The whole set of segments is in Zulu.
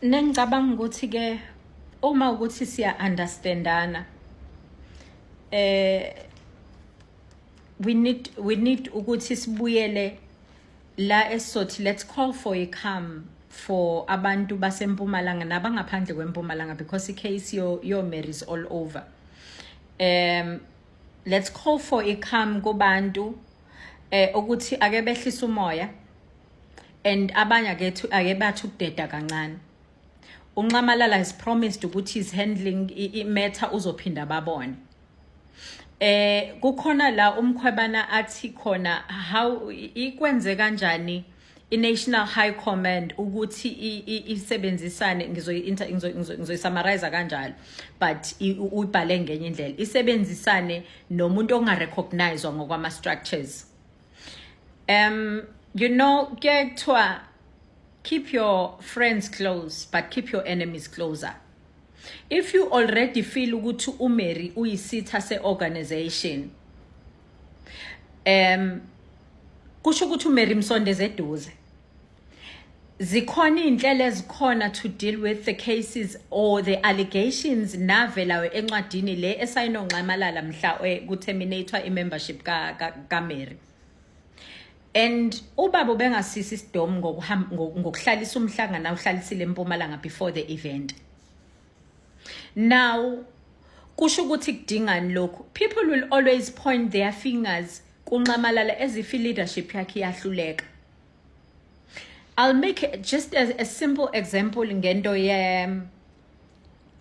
Nengicabanga ukuthi ke uma ukuthi siya understandana, we need ukuthi sibuyele la esizothi let's call for a calm for abantu basempumalanga nabangaphandle kwempumalanga, because i-case yo Mary is all over. Let's call for a calm kubantu, ukuthi ake behlisa umoya and abanye akethu ake bathi ukudeda kancane. UNxamalala has promised ukuthi is handling i-matter, uzophinda babone. Kukhona la umkhwebana athi khona how ikwenze kanjani i-National High Command ukuthi isebenzisane, ngizoyi-summarize kanjalo, but uyibhale ngenye indlela, isebenzisane nomuntu ongarecognizwa ngokwama structures. Kuye kuthiwa keep your friends close but keep your enemies closer. If you already feel ukuthi uMary uyisitha se-organization, kusho ukuthi uMary msondeze eduze. Zikhona iy'nhlelo ezikhona to deal with the cases or the allegations navelayo encwadini le esayinwe uNxamalala mhla ku-terminatwa i-membership kaMary. And ubaba ubengasisi isidomu ngokuhlalisa umhlangano awuhlalisile eMpumalanga before the event. Now kusho ukuthi kudingani lokhu? People will always point their fingers kuNxamalala as if leadership yakhe iyahluleka. I'll make just a simple example ngento ye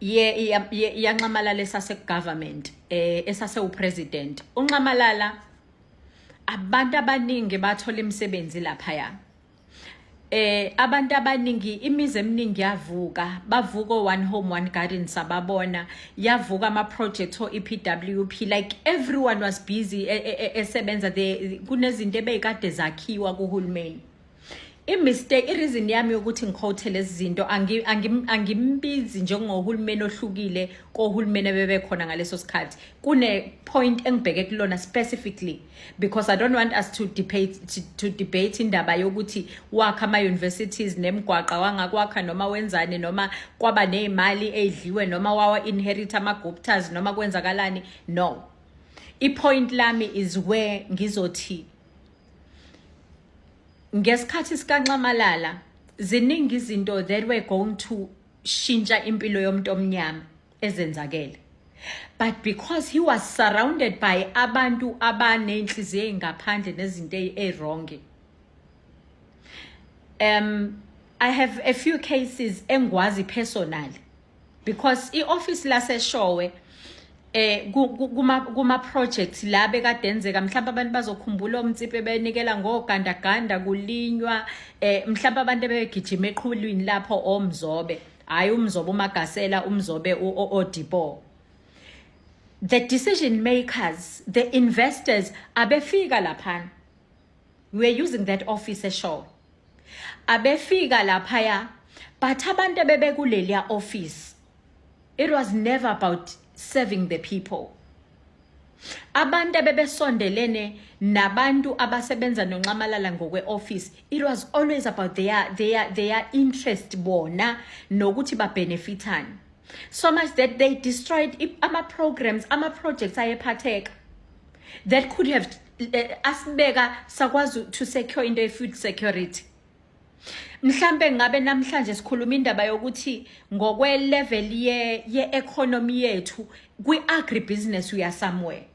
yaNxamalala esase government, esase upresident uNxamalala. Abantu abaningi bathola imisebenzi laphaya, abantu abaningi, imizi eminingi yavuka, bavuka One Home One Garden, sababona yavuka ama projects o EPWP. Like, everyone was busy esebenza. Kunezinto ebeyikade zakhiwa kuhulumeni. I-mistake, i-reason yami yokuthi ngiquote lezi zinto, angimbizi njengohulumeni ohlukile kohulumeni ebebekhona ngaleso sikhathi. Kune point engibheke kulona specifically because I don't want us to debate indaba yokuthi wakha ama universities nemigwaqa, wangakwakha noma wenzani, noma kwaba nezimali ezidliwe, noma wawa inherit ama Guptas, noma kwenzakalani. No, i-point lami is where ngizothi ngesikhathi sikaNxamalala ziningi izinto that were going to shintsha impilo yomuntu omnyama ezenzakele, but because he was surrounded by abantu abanenhliziyo engaphandle nezinto ewrong. I have a few cases engwazi personally because ioffice laseShowe, kuma projects la bekade enzeka, mhlawumbe abantu bazokhumbula omtsiphe benikela ngogandaganda kulinywa, mhlawumbe abantu ebegijima eqhulwini lapho omzobe, hayi umzobe uMagasela, umzobe oDipo, the decision makers, the investors abefika laphana. We were using that office eShowe, abefika laphaya, but abantu ebebekuleliya office, it was never about serving the people. Abantu abebesondelene nabantu abasebenza noNxamalala ngokwe-office, it was always about their interest bona nokuthi babenefitani, so much that they destroyed ama-programs, ama-projects ayephatheka that could have asibeka sakwazi to secure into ye-food security. Mhlambe ngabe namhlanje sikhuluma indaba yokuthi ngokwe level ye economy yethu kwi agribusiness we are somewhere.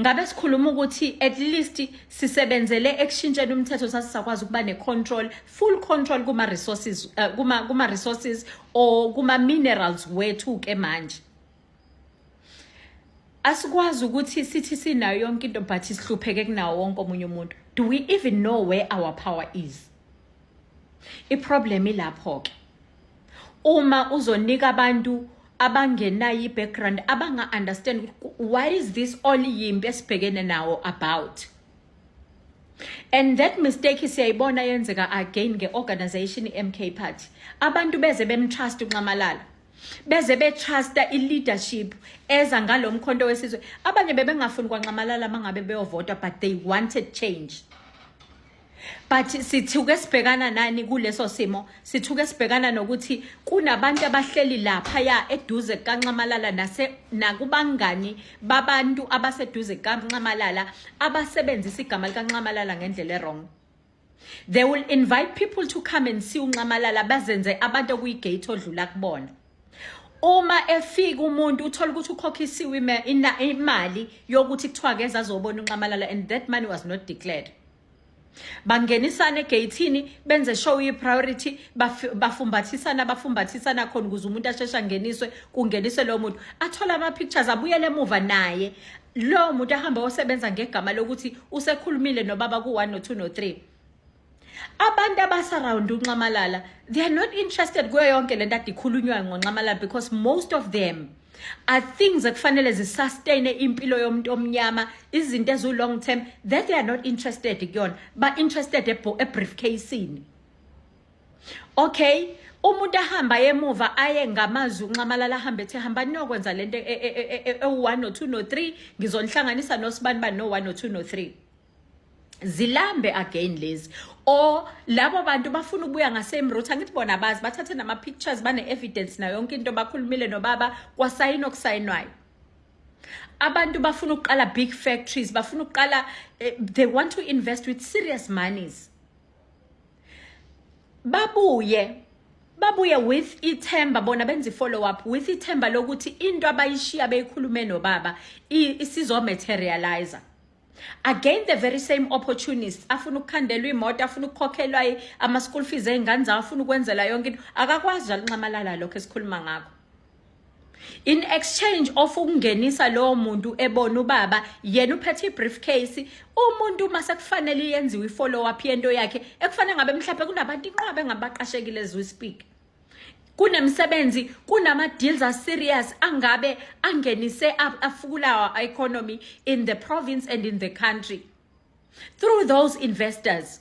Ngabe sikhuluma ukuthi at least sisebenzele ekushintsheni umthetho, sasisakwazi ukuba ne-control, full control kuma-resources, kuma-resources or kuma-minerals wethu. Ke manje asikwazi ukuthi sithi sinayo yonke into but sihlupheke kunawo wonke omunye umuntu. Do we even know where our power is? Iproblem ilapho ke. Uma uzonika abantu abangenayo i-background, abanga-understand what is this all yimpi esibhekene nawo about. And that mistake siyayibona yenzeka again nge-organization i-MK Party. Abantu beze bemtrust uNxamalala, beze betrusta i-leadership eza ngalo Mkhonto weSizwe. Abanye bebengafuni kwaNxamalala mangabe beyovota, but they wanted change. But sithuke sibhekana nani kuleso simo? Sithuke sibhekana nokuthi kunabantu abahleli lapha ya eduze kaNxamalala, nase nakubangani babantu abaseduze kaNxamalala, abasebenzisa igama likaNxamalala ngendlela e-wrong. They will invite people to come and see uNxamalala, bazenze abantu okuyigate odlula kubona. Uma efika umuntu, uthola ukuthi ukhokhisiwe imali yokuthi kuthiwa keza azobona uNxamalala, and that money was not declared. Bangenisana egeyithini, benze show i-priority, bafumbathisana, bafumbathisana khona ukuze umuntu asheshe angeniswe. Kungeniswe lowo muntu, athole ama-pictures, abuyele emuva naye lowo muntu, ahambe osebenza ngegama lokuthi usekhulumile nobaba ku-1, no-2, no-3. Abantu abasurround uNxamalala, they are not interested kuyo yonke lento ade ikhulunywayo ngoNxamalala, because most of them are things ekufanele zisustain impilo yomuntu omnyama, izinto ezu-long term that they are not interested kuyona. Ba-interested ebriefcasini. Okay, umuntu ahamba emuva aye ngamazwi uNxamalala, ahambe ethi, "Hamba niyokwenza lento ewu-1, no-2, no-3, ngizonihlanganisa nosibani bani, no-1, no-2, no-3." Zilambe again lezi, or labo bantu bafuna ukubuya ngasame route. Angithi bona bazi, bathathe nama-pictures, bane-evidence nayo yonke into, bakhulumile nobaba, kwasayinwa okusayinwayo. Abantu bafuna ukuqala big factories, bafuna ukuqala, they want to invest with serious monies. Babuye with ithemba, bona benza i-follow up with ithemba lokuthi into abayishiya beyikhulume nobaba isizo-materialize. Again, the very same opportunists afuna ukukhandelwa imoto, afuna ukukhokhelwa ama-school fees ey'ngane zawo, afuna ukwenzela yonke into. Akakwazi njalo uNxamalala lokho esikhuluma ngakho. In exchange of ukungenisa lowo muntu ebona ubaba, yena uphethe i-briefcase. Umuntu uma sekufanele yenziwe i-follow up yento yakhe ekufanele ngabe mhlawumbe kunabantu inqwaba engabaqashekile as we speak, kunemisebenzi, kunama-deals a-serious angabe angenise, afukula our economy in the province and in the country through those investors,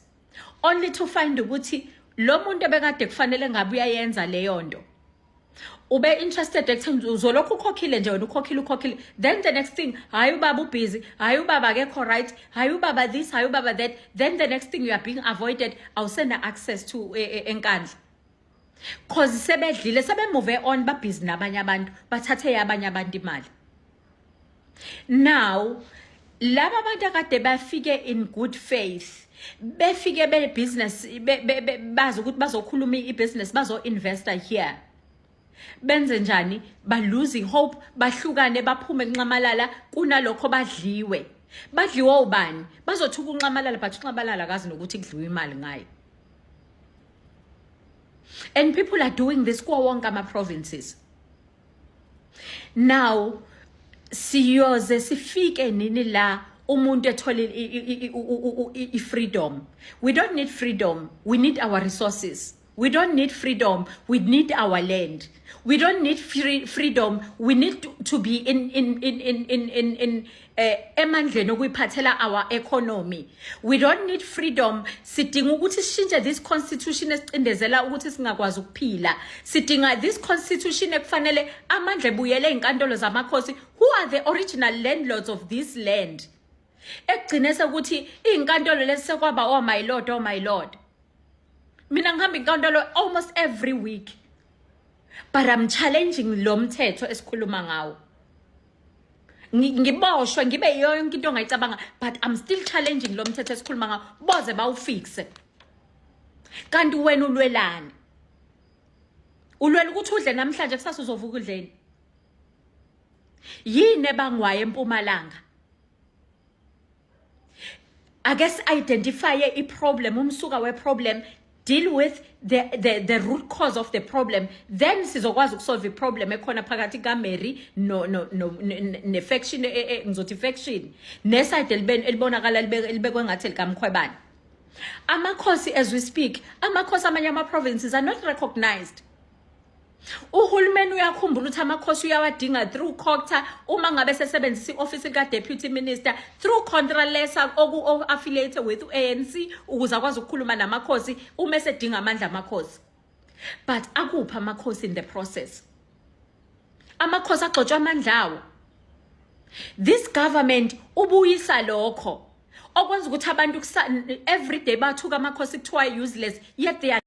only to find ukuthi lo muntu ebekade kufanele ngabe uyayenza leyo nto ube interested ekutheni uzolokhu ukhokhile nje wena, ukhokhile, ukhokhile. Then the next thing, hayi, ubaba ubusy, hayi, ubaba akekho right, hayi, ubaba this, hayi, ubaba that. Then the next thing, you are being avoided, awusena access to eNkandla, cause sebedlile, sebemove on, babhizi nabanye abantu, bathathe abanye abantu imali. Now laba abantu akade bafike in good faith, befike be-business, bazi ukuthi bazokhuluma i-business, bazo-investa here, benze njani? Ba-lose hope, bahlukane, baphume kuNxamalala. Kunalokho badliwe. Badliwe ubani? Bazothuka uNxamalala, but uNxamalala akazi nokuthi kudliwe imali ngayo. And people are doing this kuwo wonke ama-provinces now. Siyoze sifike nini la umuntu ethole i-freedom? We don't need freedom, we need our resources. We don't need freedom, we need our land. We don't need freedom, we need to be in emandleni okuyiphathela our economy. We don't need freedom, sidinga ukuthi sishintshe this constitution esicindezela ukuthi singakwazi ukuphila. Sidinga this constitution ekufanele amandla ebuyele ey'nkantolo zamakhosi, who are the original landlords of this land. Ekugcine sekuthi iy'nkantolo lezi sekwaba, "Oh my lord, oh my lord." Mina ngihamba inkantolo almost every week, but I'm challenging lo mthetho esikhuluma ngawo. Ngiboshwe, ngibe yonke into ongayicabanga, but I'm still challenging lo mthetho esikhuluma ngawo, boze bawufixe. Kanti wena ulwelani? Ulwela ukuthi udle namhlanje, kusasa uzovuka udleni? Yini ebangwayo eMpumalanga? Ake si-identifye i-problem, umsuka we-problem, deal with the root cause of the problem, then sizokwazi ukusolve i-problem ekhona phakathi kaMary no ne-faction, ngizothi faction, neside elibonakala libekwe ngathi likaMkhwebane. Amakhosi, as we speak, amakhosi amanye ama-provinces are not recognized. Uhulumeni uyakhumbula ukuthi amakhosi uyawadinga through COGTA, uma ngabe sesebenzisa i-office lika-deputy minister through Contralesa oku-affiliated with u-ANC, ukuze akwazi ukukhuluma namakhosi uma esedinga amandla amakhosi. But akuphi amakhosi in the process? Amakhosi agxotshwa amandla awo. This government ubuyisa lokho. Okwenza ukuthi abantu every day bathuka amakhosi, kuthiwa useless, yet they are